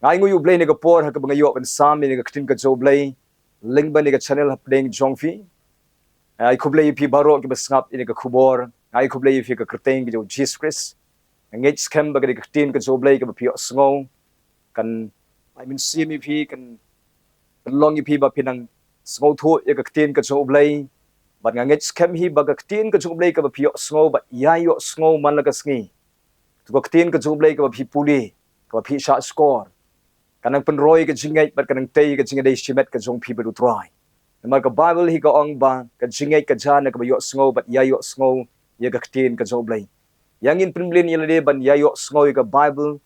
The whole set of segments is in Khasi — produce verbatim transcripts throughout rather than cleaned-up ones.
Nga ai nguh ïa U Blei ïa kane ka por ha kaba nga ïoh ban sam ïa kane ka ktien ka jong U Blei lyngba kane ka channel hapdeng jong phi. Nga ai khublei ïa phi baroh kiba sngap ïa kane ka khubor. Nga ai khublei ïa phi ha ka kyrteng ka jong U Jisu Khrist. Nga ngeit skhem ba kane ka ktien ka jong U Blei kaba phi ïohsngew kan ai mynsiem ïa phi, kan pynlong ïa phi ba phin nang sngewthuh ïa ka ktien ka jong U Blei. Bad nga ngeit skhem hi ba ka ktien ka jong U Blei kaba phi ïohsngew bad ïai ïohsngew man la ka sngi, to ka ktien ka jong U Blei kaba phi pule, kaba phi shah shkor, ka nang pynroi ka jingngeit bad ka nang tei ka jingïadei shimet ka jong phi bad U Trai. Namar ka Baibl hi ka ong ba ka jingngeit ka jia na kaba ïohsngew bad ïai ïohsngew ïa ka ktien ka jong U Blei. Ïa ngin pynbeit ïa lade ban ïai ïohsngew ïa ka Baibl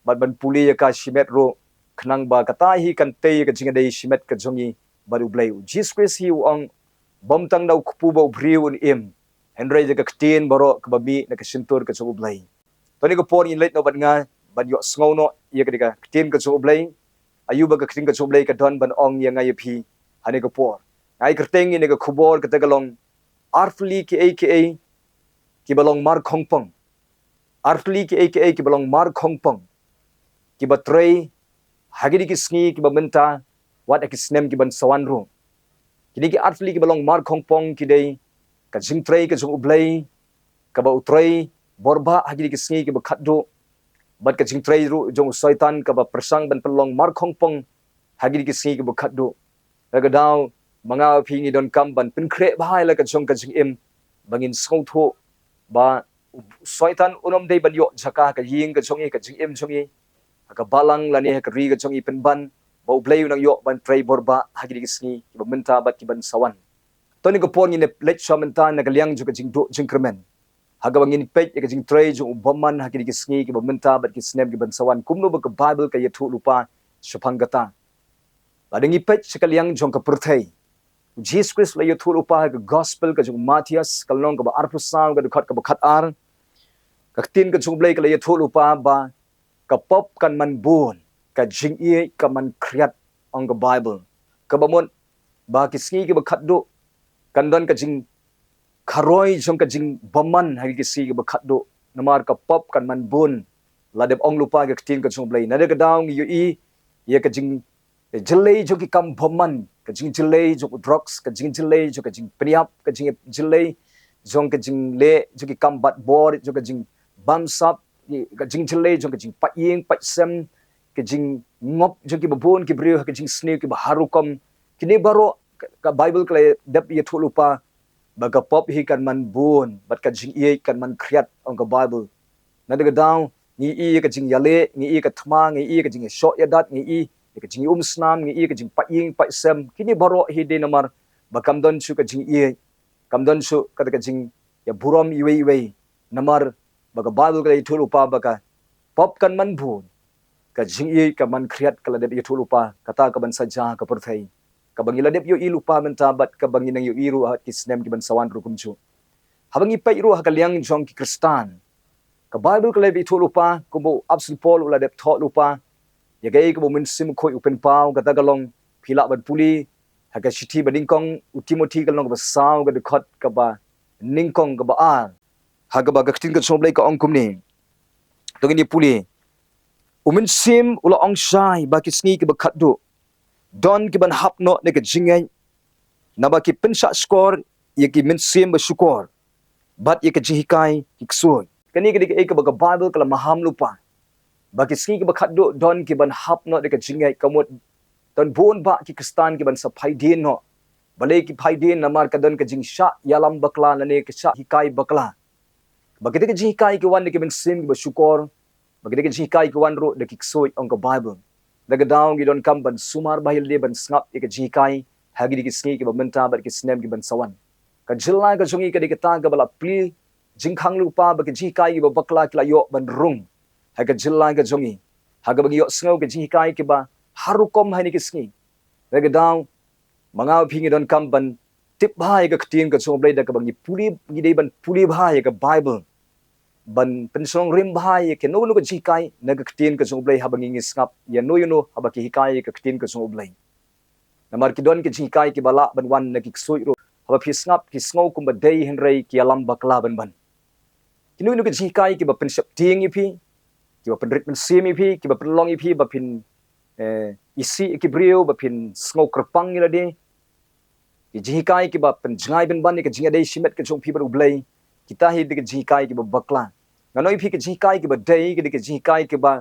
bad ban pule ïa ka shimet ruh, khnang ba kata hi kan tei ïa ka jingïadei shimet ka jong ngi bad U Blei. U Jisu Khrist hi u ong, bym tang da u kpu ba u briew un im, hynrei da ka ktien baroh kaba mih na ka shyntur ka jong U Blei. To ha kane ka por ngin leit noh bad nga ban ïohsngew noh ïa kane ka ktien ka jong U Blei. Aïu ba ka ktien ka jong U Blei ka don ban ong ïa nga ïa phi ha kane ka por. Nga ai kyrteng ïa kane ka khubor kata ka long, artylli kiei kiei kiba long markhongpong. Artylli kiei kiei kiba long markhongpong, kiba trei ha kine ki sngi kiba mynta, wat ha ki snem ki ban sa wan ruh. Kine ki artylli kiba long markhongpong ki dei ka jingtrei ka jong U Blei kaba u trei bor bha ha kine ki sngi kiba khatduh, bad ka jingtrei ruh jong u Soitan kaba pyrshang ban pynlong markhongpong ha kine ki sngi kiba khatduh. Lada ka daw ma nga bad phi ngi donkam ban pynkhreh bha ïa la ka jong ka jingim, ba ngin sngewthuh ba u Soitan un ym dei ban ïoh jaka ha ka ïing ka jong ngi, ka jingim jong ngi, ha ka balang lane ha ka ri ka jong ngi, pynban ba U Blei u nang ïoh ban trei bor bha ha kine ki sngi kiba mynta bad ki ban sa wan. To ha kane ka por ngin leit sha mynta na ka liang jong ka jingduh jingkyrmen, ha kaba ngin peit ïa ka jingtrei jong u bymman ha kine ki sngi kiba mynta bad ki snem ki ban sa wan, kumno ba ka Baibl ka ïathuh lypa shaphang kata. Lada ngi peit sha ka liang jong ka pyrthei, u Jisu Khrist u la ïathuh lypa ha ka Gospel ka jong u Mathaios, ka lynnong kaba arphew saw, ka dkhot kaba khatar. Ka ktien ka jong U Blei ka la ïathuh lypa ba ka pop kan man bun, ka jingïeit ka man khriat, ong ka Baibl. Kaba mut ba ki sngi kiba khatduh kan don ka jingkharoi jong ka jingbymman ha ki sngi kiba khatduh. Namar ka pop kan man bun, la dep ong lypa ka ktien ka jong U Blei. Lada ka daw ngi ïohi ïa ka jing, ka jingjyllei jong ki kam bymman, ka jingjyllei jong u drugs, ka jingjyllei jong ka jingpynïap, ka jingjyllei jong ka jingleh jong ki kam bat bor, jong ka jingbamsap, ka jingjyllei jong ka jingpait ïing pait sem, ka jingngop jong kiba bun ki briew ha ka jingsniew kiba har rukom. Kine baroh ka, ka Baibl ka la dep ïathuh lypa ba ka pop hi kan man bun bad ka jingïeit kan man khriat, ong ka Baibl. Lada ka daw ngi ïohi ïa ka jingïaleh, ngi ïohi ïa ka thma, ngi ïohi ïa ka jingïashoh ïadat, ngi ïohi ïa ka jingïaumsnam, ngi ïohi ïa ka jingpait ïing pait sem, kine baroh hi dei namar ba kam don shuh ka jingïeit, kam don shuh kata ka jingïaburom iwei iwei. Namar ba ka Baibl ka la ïathuh lypa ba ka pop kan man bun, ka jingïeit ka man khriat, ka la dep ïathuh lypa, kata ka ban sa jia ha ka pyrthei, kaba ngi la dep ïohi lypa mynta bad kaba ngin nang ïohi ruh ha ki snem ki ban sa wan ruh kumjuh. Haba ngi peit ruh ha ka liang jong ki Khristan, ka Baibl ka la dep ïathuh lypa, kumba u Apostol Paul u la dep thoh lypa ïa kaei kaba u Mynsiem Bakhuid u pynpaw. Kata ka long, phi lah ban pule ha ka shithi ba nyngkong u Timothi, ka lynnong kaba saw, ka dkhot kaba nyngkong, kaba ar, ha kaba ka ktien ka jong U Blei ka ong kumne. To ngin ïa pule. U Mynsiem u la ong shai ba ki sngi kiba khatduh don ki ban hap noh na ka jingngeit, naba ki pynshah shkor ïa ki mynsiem ba shukor bad ïa ka jinghikai ki ksuid. Kane ka dei kaei kaba ka Baibl ka la maham lypa, ba ki sngi kiba khatduh don ki ban hap noh na ka jingngeit. Ka mut don bun bah ki Khristan ki ban sa phai dien noh. Balei ki phai dien? Namar ka don ka jingshah ïalam bakla lane ka shah hikai bakla. Ba kita ki jinghikai ki wan da ki mynsiem kiba shukor, ba kita ki jinghikai ki wan ruh da ki ksuid, ong ka Baibl. Lada ka daw ngi donkam ban sumar bha ïa lade ban sngap ïa ka jinghikai ha kine ki sngi kiba mynta bad ki snem ki ban sa wan. Ka jylla ka jong ngi ka dei kata kaba la plie jingkhang lypa ba ki jinghikai kiba bakla ki la ïoh ban rung ha ka jylla ka jong ngi, ha kaba ngi ïohsngew ki jinghikai kiba har rukom ha kine ki sngi. Lada ka daw ma nga bad phi ngi donkam ban tip bha ïa ka ktien ka jong U Blei da kaba ngi pule, ngi dei ban pule bha ïa ka Baibl, ban pynshnong rim bha ïa kano kano ka jinghikai na ka ktien ka jong U Blei haba ngi, ngi sngap ïano ïano haba ki hikai ïa ka ktien ka jong U Blei. Namar ki don ki jinghikai kiba lah ban wan na ki ksuid ruh, haba phi sngap ki sngew kumba dei, hynrei ki ïalam bakla ban ban. Kino kino ki jinghikai kiba pynsheptieng ïa phi, kiba pynrit mynsiem ïa phi, kiba pynlong ïa phi ba phin eh, isih ïa ki briew ba phin sngew kyrpang ïa lade. Ki jinghikai kiba pynjngai pynban ïa ka jingïadei shimet ka jong phi bad U Blei. Kita hi dei ki jinghikai kiba bakla. Ngan ong ïa phi, ki jinghikai kiba dei ki dei ki jinghikai kiba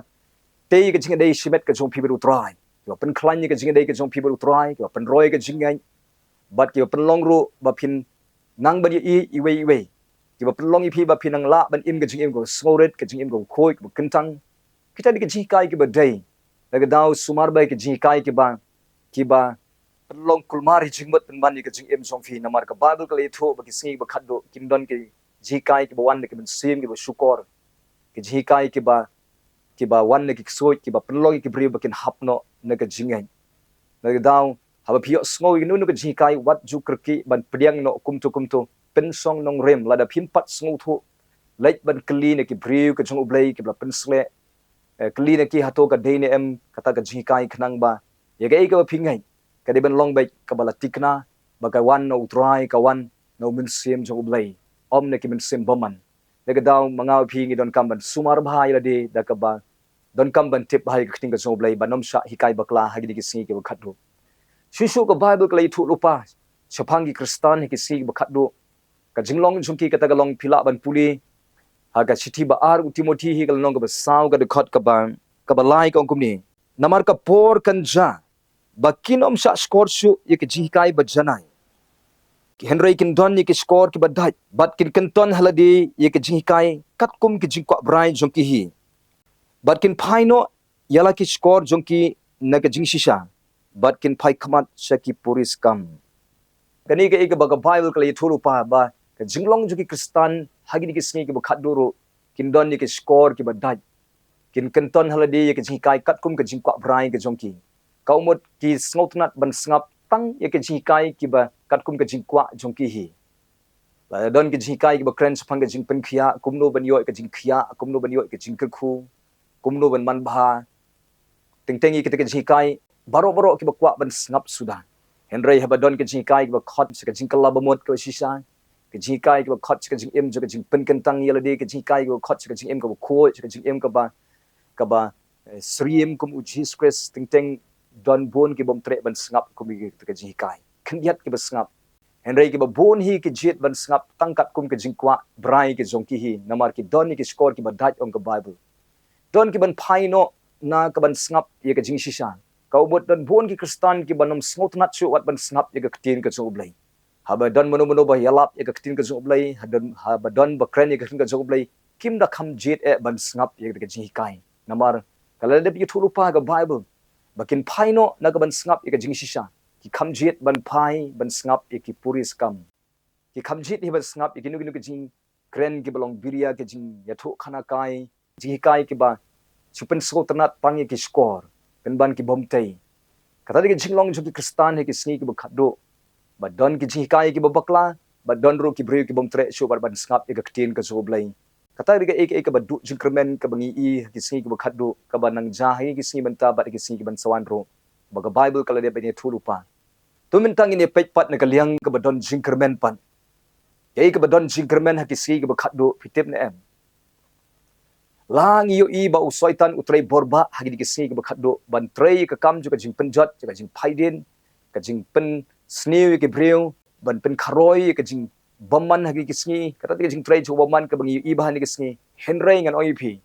tei ïa ka jingïadei shimet ka jong phi bad U Trai, kiba pynkhlaiñ ïa ka jingïadei ka jong phi bad U Trai, kiba pynroi ïa ka jingngeit, bad kiba pynlong ruh ba phin nang ban ïa i iwei iwei, kiba pynlong ïa phi ba phin nang lah ban im ka jingim kaba sngewrit, ka jingim kaba khuid, kaba kyntang. Kita dei ki jinghikai kiba dei. Da ka daw sumar bha ïa ki jinghikai kiba, kiba pynlong kulmar ïa jingmut pynban ïa ka jingim jong phi, namar ka Baibl ka la ïathuh ba ki sngi kiba khatduh kin don ki jinghikai kiba wan na ki mynsiem kiba shukor, ki jinghikai kiba, kiba wan na ki ksuid, kiba pynlong ïa ki briew ba kin hap noh na ka jingngeit. Da ka daw haba phi ïohsngew ïa kano kano ka jinghikai, wat ju kyrkieh ban pdiang noh kumto kumto, pynshong nongrim. Lada phim pat sngewthuh, leit ban kylli na ki briew ka jong U Blei kiba la pynsleh, eh, kylli na ki hato ka dei ne em kata ka jinghikai, khnang ba ïa kaei kaba phi ngeit ka dei ban long beit kaba la thikna, ba ka wan na U Trai, ka wan na U Mynsiem jong U Blei, ym na ki mynsiem bymman. Da ka daw ma nga bad phi ngi donkam ban sumar bha ïa lade, da kaba donkam ban tip bha ïa ka ktien ka jong U Blei, ban ym shah hikai bakla ha kine ki sngi kiba khatduh. Shuh shuh ka Baibl ka la ïathuh lypa shaphang ki Khristan ha ki sngi kiba khatduh. Ka jinglong jong ki kata ka long, phi lah ban pule ha ka shithi ba ar u Timothi, hi ka lynnong kaba saw, ka dkhot kaba, kaba lai, ka ong kumne: Namar ka por kan jia ba kin ym shah shkor shuh ïa ki jinghikai ba janai, hynrei kin don ïa ki shkor kiba dait, bad kin kynton ha lade ïa ki jinghikai katkum ki jingkwah brai jong ki hi, bad kin phai noh ïa la ki shkor jong ki na ka jingshisha, bad kin phai khmat sha ki puriskam. Kane kaei kaba ka Baibl ka la ïathuh lypa, ba ka jinglong jong ki Khristan ha kine ki sngi kiba khatduh ruh kin don ïa ki shkor kiba dait, kin kynton ha lade ïa ki jinghikai katkum ka jingkwah brai ka jong ki. Ka mut ki sngewtynnat ban sngap tang ïa ki jinghikai kiba katkum ka jingkwah jong ki hi. Lada don ki jinghikai kiba kren shaphang ka jingpynkhiah, kumno ban ïoh ïa ka jingkhiah, kumno ban ïoh ïa ka jingkyrkhu, kumno ban manbha, teng teng ïa kita ki jinghikai baroh baroh kiba kwah ban sngap suda. Hynrei haba don ki jinghikai kiba khot sha ka jingkylla bamut kaba shisha, ki jinghikai kiba khot sha ka jingim jong ka jingpynkyntang ïa lade, ki jinghikai kiba khot sha ka jingim kaba khuid, sha ka jingim kaba, kaba, eh, syriem kum U Jisu Khrist, teng teng don bun ki bym treh ban sngap kum ïa kita ki jinghikai. Khyndiat kiba sngap. Hynrei kiba bun hi ki jied ban sngap tang katkum ka jingkwah brai ka jong ki hi, namar ki don ïa ki shkor kiba dait, ong ka Baibl. Don ki ban phai noh na ka ban sngap ïa ka jingshisha. Ka mut don bun ki Khristan kiba ym sngewtynnat shuh wat ban sngap ïa ka ktien ka jong U Blei. Haba don mano mano ba ïalap ïa ka ktien ka jong U Blei, ha don, haba don ba kren ïa ka ktien ka jong U Blei, kim da kham jied eh ban sngap ïa ka jinghikai. Namar ka la dep ïathuh lypa ka Baibl ba kin phai noh na ka ban sngap ïa ka jingshisha. Ki kham jied ban phai ban sngap ïa ki puriskam. Ki kham jied hi ban sngap ïa kino kino ki jingkren kiba long biria, ki jingïathuh khana kai, jinghikai kiba shu pynsngewtynnat tang ïa ki shkor, pynban ki bym tei. Kata dei ka jinglong jong ki Khristan ha ki sngi kiba khatduh. Ba don ki jinghikai kiba bakla, ba don ruh ki briew ki bym treh shuh wat ban sngap ïa ka ktien ka jong U Blei. Kata dei kaei kaei kaba duh jingkyrmen kaba ngi i ha ki sngi kiba khatduh, kaba nang jia ha ki sngi mynta bad ha ki sngi kiban sa wan ruh, ba ka Baibl ka la dep ban ïathuh lypa. To mynta ngin ïa peit pat na ka liang kaba don jingkyrmen pat. Kaei kaba don jingkyrmen ha ki sngi kiba khatduh, phi tip ne em? La ngi ïohi ba u Soitan u trei bor bha ha kine ki sngi kiba khatduh ban trei ïa ka kam jong ka jingpynjot, jong ka jingphaidien, ka jingpynsniew ïa ki briew, ban pynkharoi ïa ka jingbymman ha kine ki sngi. Kata dei ka jingtrei jong u bymman kaba ngi ïohi bha ha kine ki sngi. Hynrei ngan ong ïa phi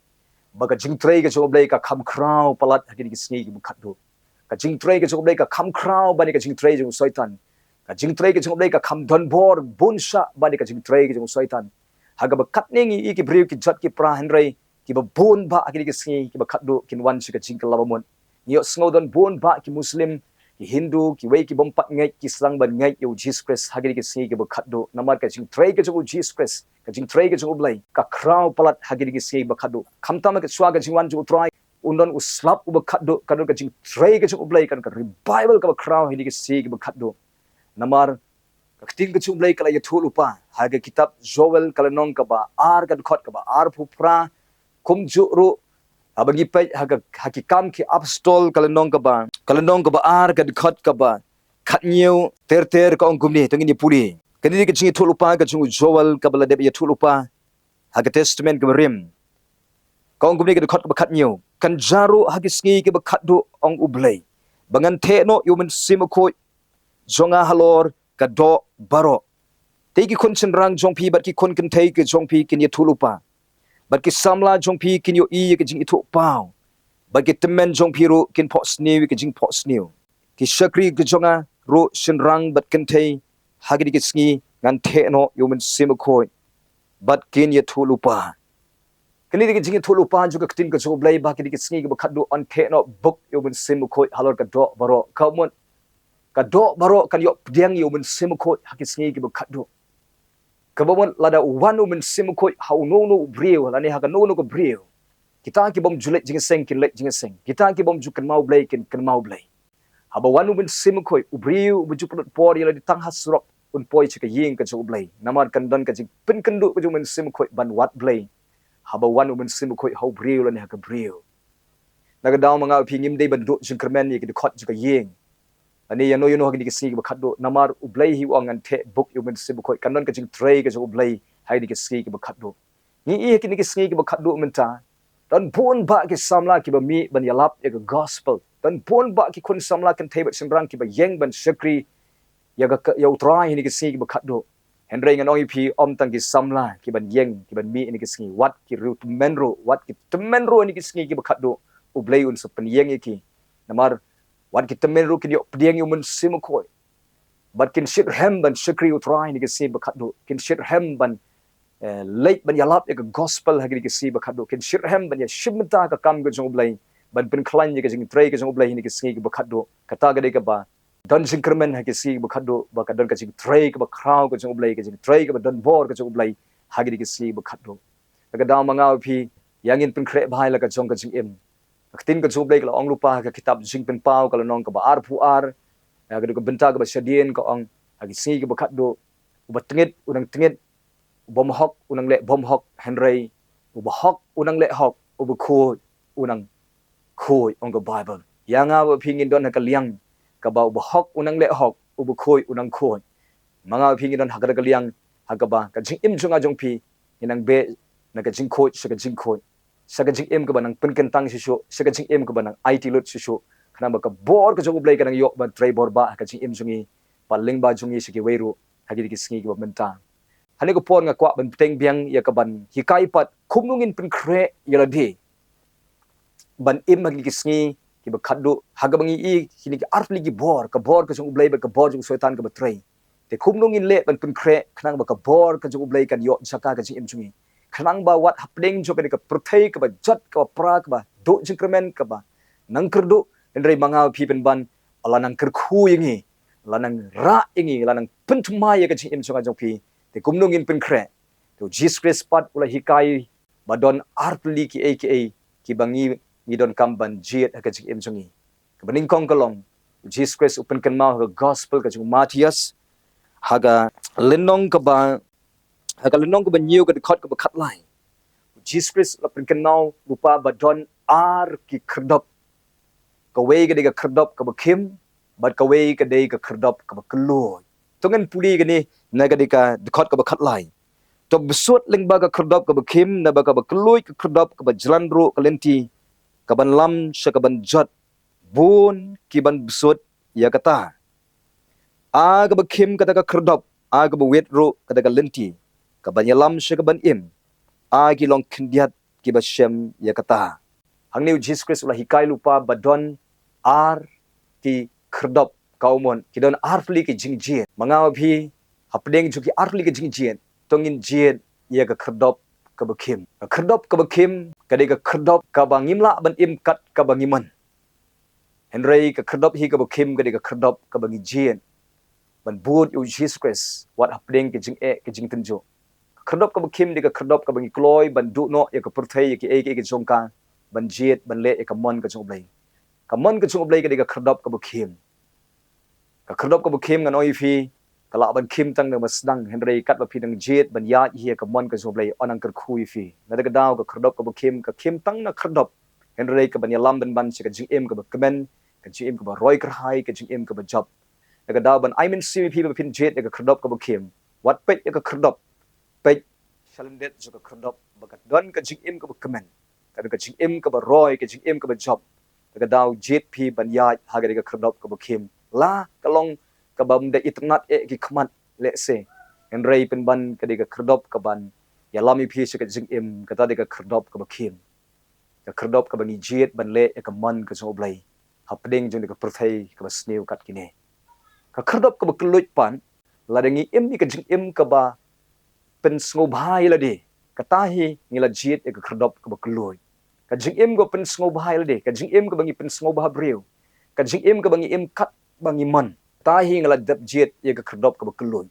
ba ka jingtrei ka jong U Blei ka kham khraw palat ha kine ki sngi kiba khatduh. Ka jingtrei ka jong U Blei ka kham khraw ban ïa ka jingtrei jong u Soitan. Ka jingtrei ka jong U Blei ka kham don bor bun shah ban ïa ka jingtrei ka jong u Soitan. Ha kaba katne ngi i ki briew ki jot ki pra, hynrei kiba bun bha ha kine ki sngi kiba khatduh kin wan sha ka jingkylla bamut. Ngi ïohsngew don bun bha ki Muslim, ki Hindu, kiwei ki bym pat ngeit ki sdang ban ngeit ïa u Jisu Khrist ha kine ki sngi kiba khatduh. Namar ka jingtrei ka jong u Jisu Khrist, ka jingtrei ka jong U Blei ka khraw palat ha kine ki sngi kiba khatduh. Khamtam ha ka shuwa ka jingwan jong u Trai, un don u slap uba khatduh, ka don ka jingtrei ka jong U Blei, ka don ka revival kaba khraw ha kine ki sngi kiba khatduh. Namar ka ktien ka jong U Blei ka la ïathuh lypa ha ka kitab Joel, ka lynnong kaba ar, ka dkhot kaba arphew phra. Kumjuh ruh haba ngi peit ha ka, ha ki Kam ki Apostol, ka lynnong kaba, ka lynnong kaba ar, ka dkhot kaba khathynñiew ter ter, ka ong kumne, to ngin ïa pule. Kane dei ka jingïathuh lypa ka jong u Joel kaba la dep ïathuh lypa ha ka Testament kaba rim. Ka ong kumne ka dkhot kaba khathynñiew, kan jia ruh ha ki sngi kiba khatduh, ong U Blei, ba ngan theh noh ïa u Mynsiem Bakhuid jong nga halor ka doh baroh. Te ki khun shynrang jong phi bad ki khun kynthei ki jong phi kin ïathuhlypa, bad ki samla jong phi kin ïohi ïa ka jingïathuhpaw, bad ki tymmen jong phi ruh kin phohsniew ïa ka jingphohsniew. Ki shakri ki jong nga ruh shynrang bad kynthei, ha kine ki sngi ngan theh noh ïa u Mynsiem Bakhuid, bad kin ïathuhlypa. Kane dei ka jingïathuhlypa jong ka ktien ka jong U Blei ba ha kine ki sngi kiba khatduh yn theh noh buk ïa u Mynsiem Bakhuid halor ka doh baroh. Ka mut ka doh baroh kan ïoh pdiang ïa u Mynsiem Bakhuid ha ki sngi kiba khatduh. Kaba mut lada u wan u Mynsiem Bakhuid ha uno uno u briew lane ha kano kano ka briew, kita ki bym ju leit jingïaseng kin leit jingïaseng, kita ki bym ju kynmaw Blei kin kynmaw Blei. Haba wan u Mynsiem Bakhuid, u briew uba ju pynlut por ïa lade tang ha surok un poi sha ka ïing ka jong U Blei, namar kan don ka jingpynkynduh ka jong u Mynsiem Bakhuid ban wad Blei. Haba wan u Mynsiem Bakhuid ha u briew lane ha ka briew. Na ka daw ma nga bad phi ngim dei ban duh jingkyrmen ïa ki dkhot jong ka ïing lane ïano ïano ha kine ki sngi kiba khatduh, namar U Blei hi u ong ngan theh buk ïa u Mynsiem Bakhuid. Kan don ka jingtrei ka jong U Blei ha kine ki sngi kiba khatduh. Ngi ïohi ha kine ki sngi kiba khatduh mynta, don bun bah ki samla kiba mih ban ïalap ïa ka gospel. Don bun bah ki khun samla kynthei bad shynrang kiba ïeng ban shakri ïa ka, ïa U Trai ha kine ki sngi kiba khatduh. Hynrei ngan ong ïa phi, ym tang ki samla kiban ïeng kiban mih ha kine ki sngi, wat ki riew tymmen ruh, wat ki tymmen ruh ha kine ki sngi kiba khatduh, U Blei un sa pynïeng ïa ki. Namar wat ki tymmen ruh kin ïoh pdiang ïa u Mynsiem Bakhuid. Bad kin shitrhem ban shakri U Trai ha kine ki sngi ba khatduh. Kin shitrhem ban, eh, leit ban ïalap ïa ka gospel ha kine ki sngi ba khatduh. Kin shitrhem ban ïashim bynta ka kam ka jong U Blei, ban pynkhlaiñ ïa ka jingtrei ka jong U Blei ha kine ki sngi ba khatduh. Kata ka dei kaba don jingkyrmen ha ki sngi ba khatduh, ba ka don ka jingtrei kaba khraw ka jong U Blei, ka jingtrei kaba don bor ka jong U Blei ha kine ki sngi ba khatduh. Na ka daw ma nga bad phi, ïa ngin pynkhreh bha ïa la ka jong ka jingim. Ka ktien ka jong U Blei ka la ong lypa ha ka kitab Jingpynpaw ka lynnong kaba arphew ar, ïa ka dei ka bynta kaba shadien ka ong, ha ki sngi kiba khatduh, uba tngit u nang tngit, u bym hok u nang leh bym hok, hynrei uba hok u nang leh hok, uba khuid u nang khuid, ong ka Baibl. Ïa nga bad phi ngin don ha ka liang kaba uba hok u nang leh hok, uba khuid u nang khuid. Ma nga bad phi ngin don ha kata ka liang ha kaba ka jingim jong nga jong phi ngin nang beh na ka jingkhuid sha ka jingkhuid, sha ka jingim kaba nang pynkyntang shuh shuh, sha ka jingim kaba nang aiti lut shuh shuh. Khnang ba ka bor ka jong U Blei ka nang ïoh ban trei bor bha ha ka jingim jong ngi, bad lyngba jong ngi sha kiwei ruh ha kine ki sngi kiba mynta. Hangne ka por nga kwah ban bteng biang ïa kaban hikai pat kumno ngin pynkhreh ïa lade ban im ha kine ki sngi kiba khatduh, ha kaba ngi ïohi kine ki artylli ki bor, ka bor ka jong U Blei bad ka bor jong u Soitan kaba trei. Te kumno ngin leh ban pynkhreh khnang ba ka bor ka jong U Blei kan ïoh jaka ha ka jingim jong ngi, khnang ba wat hapdeng jong kane ka pyrthei kaba jot, kaba pra, kaba duh jingkyrmen, kaba nang kyrduh, hynrei ma nga bad phi pynban, la nang kyrkhu ïa ngi, la nang rah ïa ngi, la nang pynthymmai ïa ka jingim jong nga jong phi. Te kumno ngin pynkhreh? Te U Jisu Khrist pat u la hikai ba don artylli kiei kiei kiba ngi, ngi donkam ban jied ha ka jingim jong ngi. Kaba nyngkong ka long, U Jisu Khrist u pynkynmaw ha ka gospel ka jong u Mathaios, ha ka lynnong kaba, ha ka lynnong kaba hynñiew, ka dkhot kaba khatlai. U Jisu Khrist u la pynkynmaw lypa ba don ar ki khyrdop. Kawei ka dei ka khyrdop kaba khim, bad kawei ka dei ka khyrdop kaba kylluid. To ngin pule kane na ka dei ka dkhot kaba khatlai. To bsut lyngba ka khyrdop kaba khim, naba kaba kylluid ka khyrdop, kaba jlan ruh ka lynti kaban lam sha kaban jot. Bun kiban bsut ïa kata. A kaba khim kata ka khyrdop, a kaba wit ruh kata ka lynti kaban ïalam sha kaban im, a ki long khyndiat kiba shem ïa kata. Hangne U Jisu Khrist u la hikai lypa ba don ar ki khyrdop, ka ong, ki don artylli ki jingjied. Ma nga bad phi, hapdeng jong ki artylli ki jingjied, to ngin jied ïa ka khyrdop kaba khim. Ka khyrdop kaba khim ka dei ka khyrdop kaba ngim lah ban im kat kaba ngi mon. Hynrei ka khyrdop hi kaba khim ka dei ka khyrdop kaba ngi jied ban bud ïa U Jisu Khrist wat hapdeng ka jingeh ka jingtynjuh. Ka khyrdop kaba khim dei ka khyrdop kaba ngi kloi ban duh noh ïa ka pyrthei, ïa kiei kiei ka jong ka, ban jied ban leh ïa ka mon ka jong U Blei. Ka mon ka jong U Blei ka dei ka khyrdop kaba khim. Ka khyrdop kaba khim, ngan ong ïa phi, ka lah ban khim tang na ka sdang, hynrei katba phi dang jied ban ïaid ïa ka mon ka jong U Blei, yn nang kyrkhu ïa phi. Na kata ka daw ka khyrdop kaba khim ka khim tang na khyrdop, hynrei kaban ïalam pynban sha ka jingim kaba kmen, ka jingim kaba roi kyrhai, ka jingim kaba jop. Na kata ka daw ban ai mynsiem ïa phi ba phin jied ïa ka khyrdop kaba khim, wat peit ïa ka khyrdop, peit sha lyndet jong ka khyrdop ba ka don ka jingim kaba kmen. ka don ka jingim kaba roi, ka jingim kaba jop. Da ka daw jied phi ban ïaid ha kadei ka khyrdop kaba khim. La ka long kaba ym da itynnad eh ki khmat lehse. Hynrei pynban kadei ka khyrdop kaban ïalam ïa phi sha ka jingim, kata dei ka khyrdop kaba khim. Ka khyrdop kaba ngi jied ban leh ïa ka mon ka jong U Blei hapdeng jong ka pyrthei kaba sniew kat kine. Ka khyrdop kaba kylluid pat, lada ngi im ïa ka jingim kaba pynsngewbha ïa lade, kata hi ngi la jied ïa ka khyrdop kaba kylluid. Ka jingim kaba pynsngewbha ïa lade, ka jingim kaba ngi pynsngewbha briew, ka jingim kaba ngi im kat ba ngi mon, kata hi ngi la dep jied ïa ka khyrdop kaba kylluid.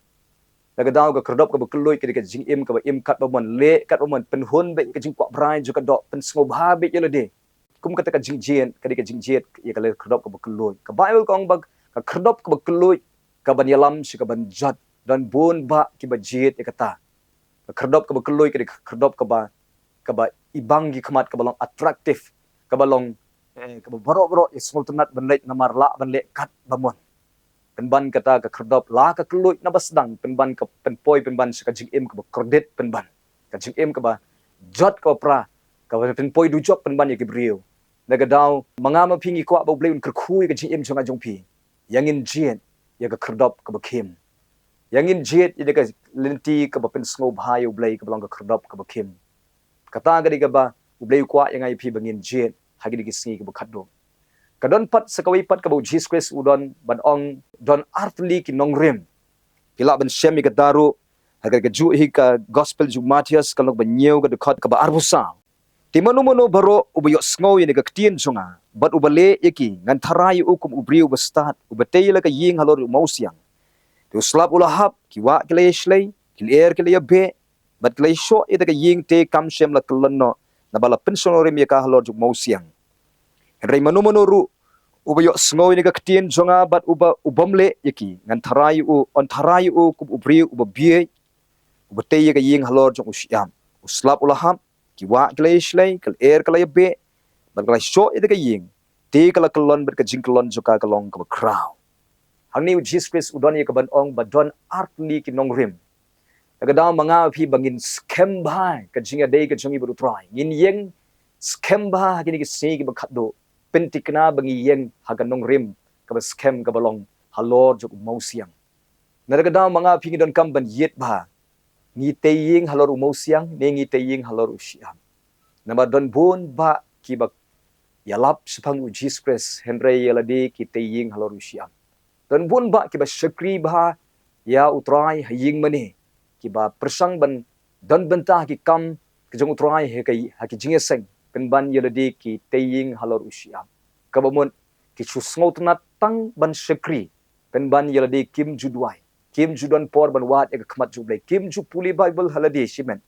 Da ka daw ka khyrdop kaba kylluid ka dei ka jingim kaba im kat ba mon, leh kat ba mon, pynhun beit ïa ka jingkwah brai jong ka doh, pynsngewbha beit ïa lade. Kum kata ka jingjied, ka dei ka jingjied ïa ka khyrdop kaba kylluid. Ka Baibl ka ong ba ka khyrdop kaba kylluid kaban ïalam sha kaban jot, don bun bah kiba jied ïa kata. Ka khyrdop kaba kylluid ka dei ka khyrdop kaba, kaba ibang ki khmat, kaba long attractive, kaba long, eh, kaba baroh baroh ïa sngewtynnad ban leit namar lah ban leh kat ba mon. Pynban kata ka khyrdop la ka kylluid na ba sdang, pynban ka pynpoi pynban sha ka jingim kaba kordit pynban. Ka jingim kaba jot kaba pra, kaba pynpoi dujok pynban ïa ki briew. Da ka daw ma nga ma phi ngi kwah ba U Blei un kyrkhu ïa ka jingim jong nga jong phi. Ïa ngin jied ïa ka khyrdop kaba khim. Ïa ngin jied ïa ka lynti kaba pynsngewbha ïa U Blei kaba long ka khyrdop kaba khim. Kata ka dei kaba U Blei u kwah ïa nga ïa phi ba ngin jied ha kine ki sngi kiba khatduh. Ka don pat sa kawei pat kaba U Jisu Khrist u don ban ong, don artylli ki nongrim. Phi lah ban shem ïa kata ruh ha ka, kajuh hi ka gospel jong u Mathaios ka lynnong ba hynñiew ka dkhot kaba arphew saw. Te mano mano baroh uba ïohsngew ïa kane ka ktien jong nga bad uba leh ïa ki, ngan tharai ïa u kum u briew uba stad uba tei ïa la ka ïing halor u mawsiang. Te u slap u la hap, ki wah ki la ïashlei, ki lyer ki la ïabeh, bad ki la ïashoh ïa kata ka ïing te kam shym la kyllon noh, naba la pynshong nongrim ïa ka halor jong u mawsiang. Hynrei mano mano ruh uba ïohsngew ïa kane ka ktien jong nga bad uba, u bym leh ïa ki, ngan tharai ïa u, yn tharai ïa u kum u briew uba bieit uba tei ïa ka ïing halor jong u shyiap. U slap u la hap, ki wah ki la ïashlei, ka lyer ka la ïabeh, bad ka la ïashoh ïa kata ka ïing. Te ka la kyllon bad ka jingkyllon jong ka ka long kaba khraw. Hangne U Jisu Khrist u don ïa kaban ong ba don artylli ki nongrim. Da ka daw ma nga ma phi ba ngin skhem bha ka jingïadei ka jong ngi bad U Trai. Ngin ïeng skhem bha ha kine ki sngi kiba khatduh. Pynthikna ba ngi ïeng ha ka nongrim kaba skhem kaba long halor jong u mawsiang. Na da ka daw ma nga ma phi ngi donkam ban ïit bha. Ngi tei ïing halor u mawsiang ne ngi tei ïing halor u shyiap. Namar don bun bah kiba ïalap shaphang U Jisu Khrist hynrei ïa lade ki tei ïing halor u shyiap. Don bun bah kiba shakri bha ïa U Trai ha ïing mane, kiba pyrshang ban don bynta ha ki kam ka jong U Trai ha ki, ha ki jingïaseng, pynban ïa lade ki tei ïing halor u shyiap. Kaba mut ki shu sngewtynnad tang ban shakri, pynban ïa lade kim ju duwai, kim ju don por ban wad ïa ka khmat jong U Blei, kim ju pule Baibl ha lade shimet.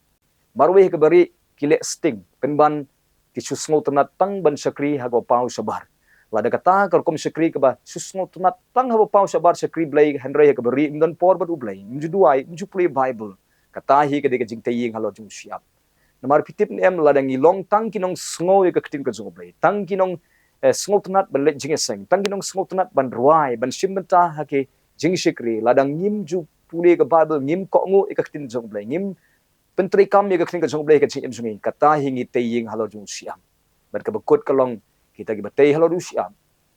Marwei ha kaba rieh ki leh sting, pynban ki shu sngewtynnad tang ban shakri ha kaba paw shabar. Lada kata ka rukom shakri kaba shu sngewtynnad tang ha kaba paw shabar, shakri Blei hynrei ha kaba rieh ym don por bad U Blei, ym ju duwai, ym ju pule Baibl, kata hi ka dei ka jingtei ïing halor jong u shyiap. Namar phi tip ne em, lada ngi long tang ki nongsngew ïa ka ktien ka jong U Blei, tang ki nong, eh, sngewtynnad ban leit jingïaseng, tang ki nongsngewtynnad ban rwai, ban shim bynta ha ki jingshakri, lada ngim ju pule ka Baibl, ngim kohnguh ïa ka ktien jong U Blei, ngim pyntreikam ïa ka ktien ka jong U Blei ha ka jingim jong ngi, kata hi ngi tei ïing halor jong u shyiap. Bad kaba kut ka long, kita kiba tei halor u shyiap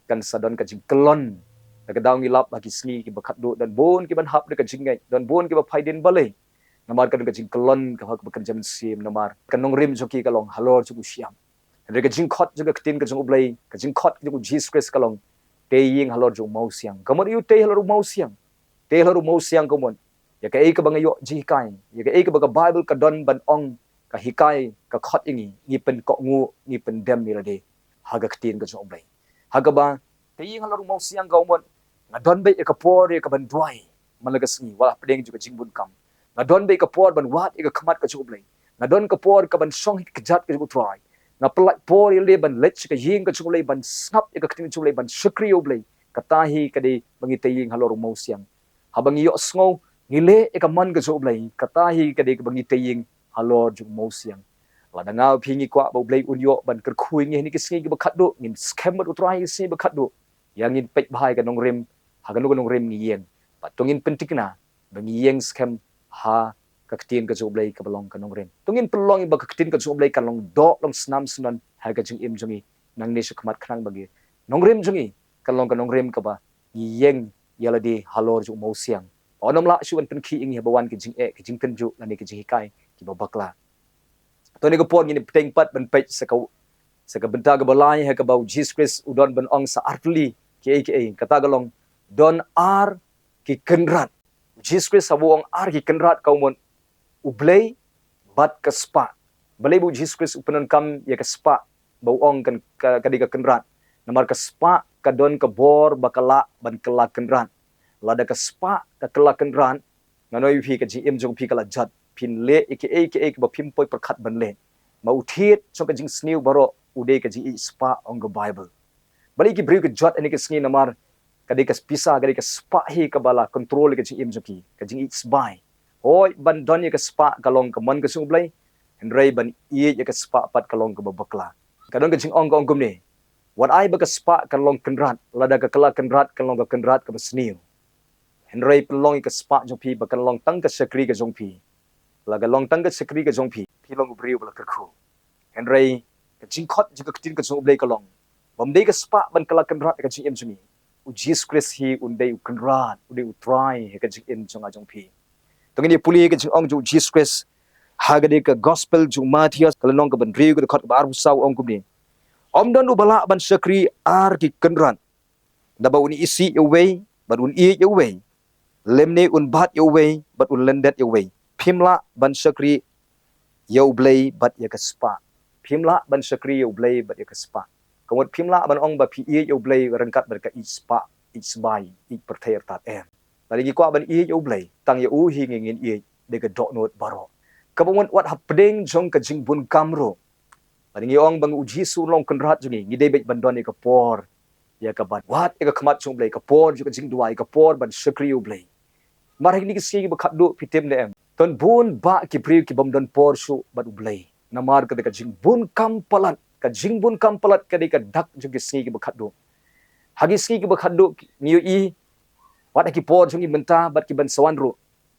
kan sa don ka jingkyllon. Da ka daw ngi lap ha ki sngi kiba khatduh, don bun kiban hap da ka jingngeit, don bun kiba phai dien balei. Namar ka don ka jingkyllon kaba, kaba kynja mynsiem, namar ka nongrim jong ki ka long halor jong u shyiap. Hynrei ka jingkhot jong ka ktien ka jong U Blei, ka jingkhot jong U Jisu Khrist ka long, tei ïing halor jong u mawsiang. Ka mut ïa u tei halor u mawsiang. Tei halor u mawsiang ka mut ïa kaei kaba nga ïoh jinghikai, ïa kaei kaba ka Baibl ka don ban ong, ka hikai, ka khot ïa ngi, ngi pynkohnguh, ngi pyndem ïa lade ha ka ktien ka jong U Blei. Ha kaba tei ïing halor u mawsiang ka mut nga don beit ïa ka por ïa kaban duwai man la ka sngi wat la hapdeng jong ka jingbun kam. Nga don beit ka por ban wad ïa ka khmat ka jong U Blei. Nga don ka por kaban shong ha ki kjat ka jong U Trai. Nga pynlait por ïa lade ban leit sha ka ïing ka jong U Blei, ban sngap ïa ka ktien ka jong U Blei, ban shakri ïa U Blei. Kata hi ka dei ba ngi tei ïing halor u mawsiang. Haba ngi ïohsngew, ngi leh ïa ka mon ka jong U Blei, kata hi ka dei kaba ngi tei ïing halor jong u mawsiang. Lada nga phi ngi kwah ba U Blei un ïoh ban kyrkhu ïa ngi ha kine ki sngi kiba khatduh, ngin skhem bad U Trai ha kine ki sngi kiba khatduh. Ïa ngin peit bha ïa ka nongrim, ha kano ka nongrim ngi ïeng. Bad to ngin pynthikna ba ngi ïeng skhem ha ka ktien ka jong U Blei kaba long ka nongrim. To ngin pynlong ba ka ktien ka jong U Blei kan long doh long snam shnong ha ka jingim jong ngi nangne sha khmat khnang ba ka nongrim jong ngi kan long ka nongrim kaba ngi ïeng ïa lade halor jong u mawsiang. Ba un ym lah shuh ban pynkhih ïa ngi haba wan ki jingeh, ki jingtynjuh lane ki jinghikai kiba bakla. To ha kane ka por ngin ïa bteng pat ban peit sa ka, sa ka bynta kaba lai ha kaba u Jisu Khrist u don ban ong sa ar tylli kiei kiei. Kata ka long, don ar ki kynrad. U Jisu Khrist haba u ong ar ki kynrad ka mut U Blei bad ka spah. Balei ba u Jisu Khrist u pyndonkam ïa ka spah ba u ong kan ka, ka dei ka kynrad? Namar ka spah ka don ka bor ba ka lah ban kylla kynrad. Lada ka spah ka kylla kynrad, nga ong ïa phi, ka jingim jong phi ka la jot. Phin leh ïa kiei kiei kiba phim poi pyrkhat ban leh. Ma u thied jong ka jingsniew baroh u dei ka jingïeit spah, ong ka Baibl. Balei ki briew ki jot ha kane ka sngi? Namar ka dei ka pisa, ka dei ka spah hi kaba la control ïa ka jingim jong ki, ka jingïeit sbai. Hooid, ban don ïa ka spah ka long ka mon ka jong U Blei, hynrei ban ïeit ïa ka spah pat ka long kaba bakla. Ka don ka jingong ka ong kumne: Wat ai ba ka spah kan long kynrad, lada ka kylla kynrad kan long ka kynrad kaba sniew. Hynrei pynlong ïa ka spah jong phi ba kan long tang ka shakri ka jong phi. Lada ka long tang ka shakri ka jong phi, phi long u briew ba la kyrkhu. Hynrei ka jingkhot jong ka ktien ka jong U Blei ka long, bym dei ka spah ban kylla kynrad ha ka jingim jong ngi. U Jisu Khrist hi un dei u kynrad, u dei u Trai ha ka jingim jong nga jong phi. To ngin ïa pule ka jingong jong u Jisu Khrist ha ka dei ka Gospel jong u Mathaios, ka lynnong kaba hynriew, ka dkhot kaba arphew saw, ong kumne: Ym don uba lah ban shakri ar ki kynrad. Naba un isih ïa uwei bad un ïeit ïa uwei, lymne un bat ïa uwei bad un lyndet ïa uwei. Phim lah ban shakri ïa U Blei bad ïa ka spah. Phim lah ban shakri ïa U Blei bad ïa ka spah. Ka mut phim lah ban ong ba phi ïeit ïa U Blei ryngkat bad ka ïeit spah, ïeit sbai, ïeit pyrthei artat, em. Lada ngi kwah ban ïeit ïa U Blei, tang ïa u hi ngin ïeit, da ka dohnud baroh. Kaba mut wat hapdeng jong ka jingbun kam ruh, lada ngi ong ba u Jisu u long kynrad jong ngi, ngi dei beit ban don ïa ka por, ïa ka ban wad ïa ka khmat jong U Blei, ka por jong ka jingduwai, ka por ban shakri ïa U Blei. Namar ha kine ki sngi kiba khatduh, phi tip ne em, don bun bah ki briew ki bym don por shuh bad U Blei. Namar ka dei ka jingbun kam palat, ka jingbun kam palat ka dei ka dak jong ki sngi kiba khatduh. Ha ki sngi kiba khatduh ngi ïohi, wat ha ki por jong ngi mynta bad ki ban sa wan ruh,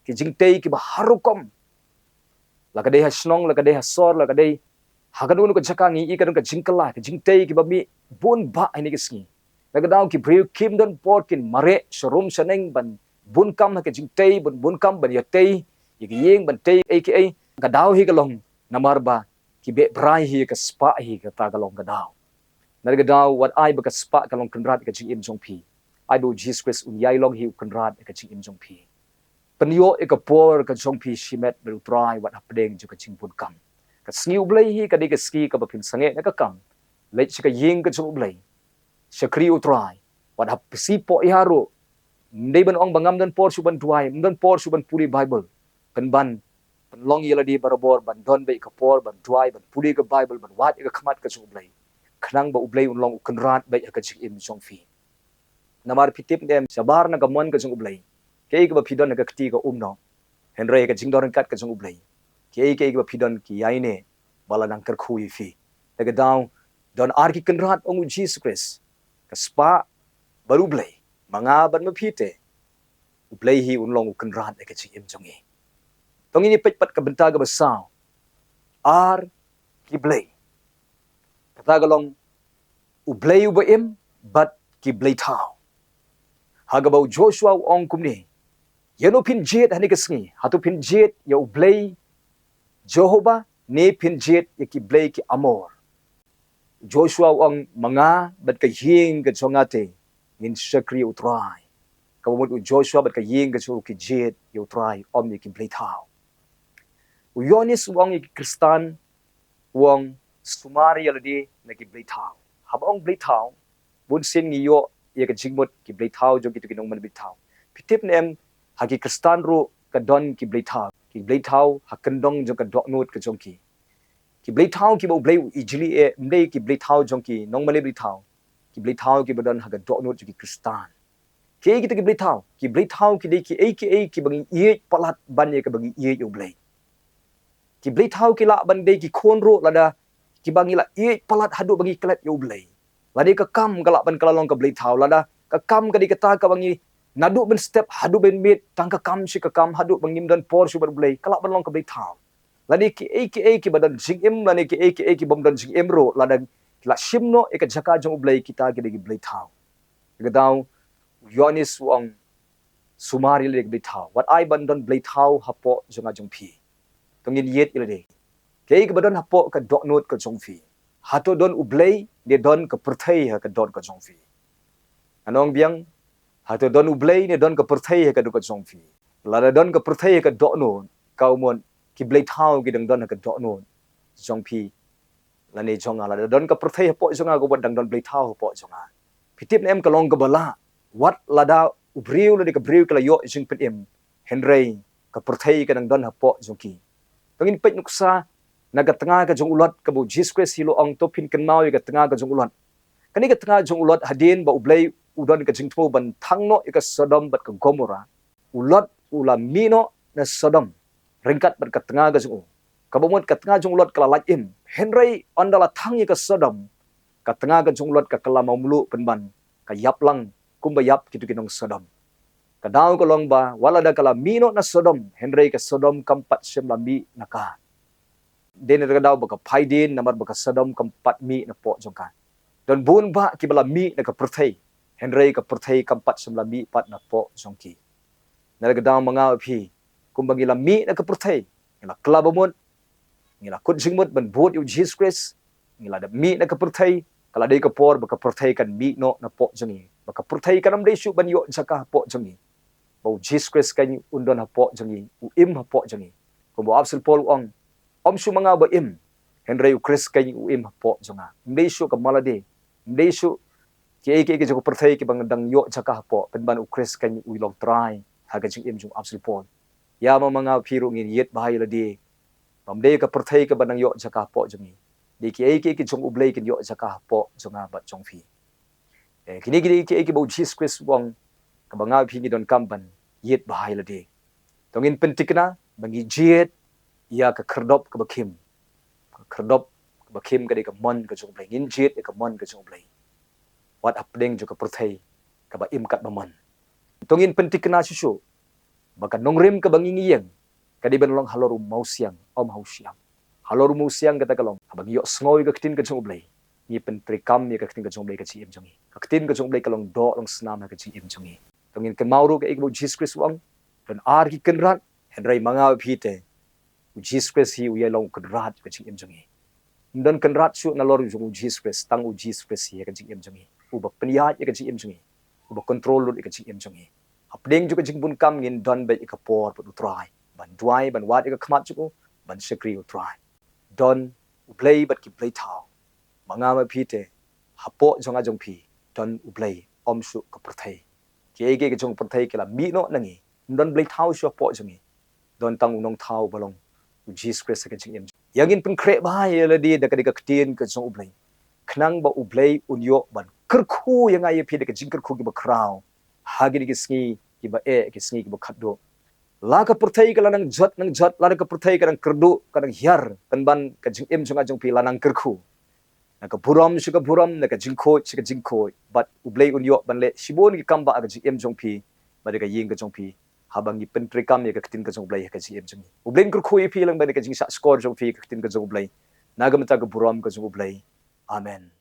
ki jingtei kiba har rukom. La ka dei ha shnong, la ka dei ha sor, la ka dei ha kano kano ka jaka, ngi ïohi ka don ka jingkylla, ka jingtei kiba mih bun bah ha kine ki sngi. La ka daw ki briew kim don por, kin mareh sharum shaneng ban bun kam ha ka jingtei, ban bun kam ban ïatei ïa ki ïing, ban tei ei ki ei. Ka daw hi ka long namar ba ki beh brai hi ïa ka spah hi, kata ka long ka daw. Na ka daw, wat ai ba ka spah ka long kynrad ïa ka jingim jong phi. Ai ba u Jisu Khrist un ïai long hi u kynrad ïa ka jingim jong phi. Pynïoh ïa ka por ka jong phi shimet bad u Trai wat hapdeng jong ka jingbun kam. Ka sngi U Blei hi ka dei ka sngi kaba phin sangeh na ka kam. Leit sha ka ïing ka jong U Blei, shakri u Trai. Wat hap phi sipoh ïa ruh, ym dei ban ong ba ngam don por shuh ban duwai, ym don por shuh ban pule Baibl. Pynban pynlong ïa lade barabor ban don beit ka por ban duwai, ban pule ka Baibl, ban wad ïa ka khmat ka jong U Blei, khnang ba U Blei un long u kynrad beit ha ka jingim jong phi. Namar phi tip ne em, shabar na ka mon ka jong U Blei, kaei kaba phi don ha ka kti ka um noh, hynrei ha ka jingdon ryngkat ka jong U Blei, kaei kaei kaba phi don ki ïaineh ba la nang kyrkhu ïa phi. Na ka daw, don ar ki kynrad, ong u Jisu Khrist, ka spah bad U Blei. Ma nga bad ma phi te, U Blei hi un long u kynrad ha ka jingim jong ngi. To ngin ïa peit pat ka bynta kaba saw, ar ki blei. Kata ka long U Blei uba im bad ki blei thaw. Ha kaba u Joshua u ong kumne: Ïano phin jied ha kane ka sngi? Hato phin jied ïa U Blei Jehovah, ne phin jied ïa ki blei ki Amor? U Joshua u ong: Ma nga bad ka ïing ka jong nga te, ngin shakri ïa u Trai. Kaba mut u Joshua bad ka ïing ka jong u ki jied ïa u Trai, ym ïa ki blei thaw. U Ïoannis u ong ïa ki Khristan, u ong: Sumar ïa lade na ki blei thaw. Haba ong blei thaw, bun sien ngi ïoh ïa ka jingmut ki blei thaw jong kito ki nongmane blei thaw. Phi tip ne em, ha ki Khristan ruh ka don ki blei thaw. Ki blei thaw ha kyndong jong ka dohnud ka jong ki. Ki blei thaw kiba U Blei u ijli eh, ym dei ki blei thaw jong ki nongmane blei thaw. Ki blei thaw kiba don ha ka dohnud jong ki Khristan. Kiei kito ki blei thaw? Ki blei thaw ki dei kiei kiei kiba ngi ïeit palat ban ïa kaba ngi ïeit ïa U Blei. Ki blei thaw ki lah ban dei ki khun ruh lada kiba ngi la ïeit palat haduh ba ngi klet ïa U Blei. Lada ka kam ka lah ban kylla long ka blei thaw, lada ka kam ka dei kata kaba ngi Naduh mynstep haduh mynmiet, tang ka kam shi ka kam, haduh ba ngim don por shuh bad U Blei, ka lah ban long ka blei thaw. Lane kiei kiei kiba don jingim, lane kiei kiei ki bym don jingim ruh, lada ki la shim noh ïa ka jaka jong U Blei, kita ki dei ki blei thaw. Ka daw u Ïoannis u ong, sumar ïa lade ka blei thaw. Wat ai ban don blei thaw hapoh jong nga jong phi. To ngin ïeit ïa lade. Kiei kiba don hapoh ka dohnud ka jong phi? Hato don U Blei ne don ka pyrthei ha ka dohnud ka jong phi? Ngan ong biang, hato don U Blei ne don ka pyrthei ha ka dohnud ka jong phi? Lada don ka pyrthei ha ka dohnud, ka mut ki blei thaw ki dang don ha ka dohnud jong phi lane jong nga. Lada don ka pyrthei hapoh jong nga, ka mut dang don blei thaw hapoh jong nga. Phi tip ne em, ka long kaba lah, wat lada u briew lane ka briew ka la ïoh jingpynim, hynrei ka pyrthei ka dang don hapoh jong ki. To ngin peit nuksa na ka tnga ka jong u Lot, kaba u Jisu Khrist hi u la ong, to phin kynmaw ïa ka tnga ka jong u Lot. Kane ka tnga jong u Lot, hadien ba U Blei u don ka jingthmu ban thang noh ïa ka Sodom bad ka Gomorrah, u Lot u la mih noh na Sodom ryngkat bad ka tnga ka jong u. Kaba mut ka tnga jong u Lot ka la lait im. Hynrei ynda la thang ïa ka Sodom, ka tnga ka jong u Lot ka kylla mawmluh pynban ka ïap lang kumba ïap kito ki nong Sodom. Ka daw ka long ba wat lada ka la mih noh na Sodom, hynrei ka Sodom kam pat shym la mih na ka. Dei na ka daw ba ka phaidien, namar ba ka Sodom kam pat mih napoh jong ka. Don bun bah kiba la mih na ka pyrthei, hynrei ka pyrthei kam pat shym la mih pat napoh jong ki. Na ka daw ma nga bad phi, kumba ngi la mih na ka pyrthei, ngi la kylla bamut, ngi la kut jingmut ban bud ïa u Jisu Khrist, ngi la dep mih na ka pyrthei, ka la dei ka por ba ka pyrthei kan mih noh napoh jong ngi, ba ka pyrthei kan ym dei shuh ban ïoh jaka hapoh jong ngi. Ba u Jisu Khrist kan un don hapoh jong ngi, u im hapoh jong ngi. Kumba u apostol Paul u ong, ym shuh ma nga ba im, hynrei u Khrist kan u im hapoh jong nga. Ym dei shuh ka malade, ym dei shuh kiei kiei ki jong ka pyrthei kiba nga dang ïoh jaka hapoh, pynban u Khrist kan u long Trai ha ka jingim jong u apostol Paul. Ïa ma, ma nga bad phi ruh ngin ïeit bha ïa lade. Bym dei ka pyrthei kaba nang ïoh jaka hapoh jong ngi. Dei kiei kiei ki jong U Blei kin ïoh jaka hapoh jong nga bad jong phi. Eh, kine ki dei kiei kiba u Jisu Khrist u ong, kaba nga bad phi ngi donkam ban ïeit bha ïa lade. To ngin pynthikna ba ngi jied ïa ka khyrdop kaba khim. Ka khyrdop kaba khim ka dei ka mon ka jong U Blei. Ngin jied ïa ka mon ka jong U Blei. Wat hapdeng jong ka pyrthei kaba im katba mon. To ngin pynthikna shuh shuh ba ka nongrim kaba ngi ngi ïeng ka dei ban long halor u mawsiang, ym ha u shyiap. Halor u mawsiang kata ka long, haba ngi ïohsngew ïa ka ktien ka jong U Blei, ngi pyntreikam ïa ka ktien ka jong U Blei ha ka jingim jong ngi. Ka ktien ka jong U Blei ka long doh long snam ha ka jingim jong ngi. To ngin kynmaw ruh kaei kaba u Jisu Khrist u ong, don ar ki kynrad, hynrei ma nga bad phi te, u Jisu Khrist hi u ïai long u kynrad ïa ka jingim jong ngi. Ym don kynrad shuh nalor jong u Jisu Khrist, tang u Jisu Khrist hi ha ka jingim jong ngi, uba pynïaid ïa ka jingim jong ngi, uba kontrol lut ïa ka jingim jong ngi. Hapdeng jong ka jingbun kam ngin don beit ïa ka por bad u Trai, ban duwai, ban wad ïa ka khmat jong u, ban shakri U Trai. Don U Blei bad ki blei thaw. Ma nga ma phi te, hapoh jong nga jong phi, don U Blei, ym shuh ka pyrthei. Kiei kiei ki jong ka pyrthei ki la mih noh na ngi, ym don blei thaw shuh hapoh jong ngi. Don tang U Nongthaw ba long u Jisu Khrist ha ka jingim. Ïa ngin pynkhreh bha ïa lade da ka, da ka ktien ka jong U Blei, khnang ba U Blei un ïoh ban kyrkhu ïa nga ïa phi da ka jingkyrkhu kaba khraw ha kine ki sngi kiba eh, ki sngi kiba khatduh. La ka pyrthei ka la nang jot nang jot, la ka pyrthei ka nang kyrduh, ka nang hiar, pynban ka jingim jong nga jong phi la nang kyrkhu. Na ka burom sha ka burom, na ka jingkhuid sha ka jingkhuid. Bad U Blei un ïoh ban leh shibun ki kam bha ha ka jingim jong phi bad ha ka ïing ka jong phi, haba ngi pyntreikam ïa ka ktien ka jong U Blei ha ka jingim jong ngi. U Blei un kyrkhu ïa phi lyngba ka jingshahshkor jong phi ha ka ktien ka jong U Blei. Na ka bynta ka burom ka jong U Blei. Amen.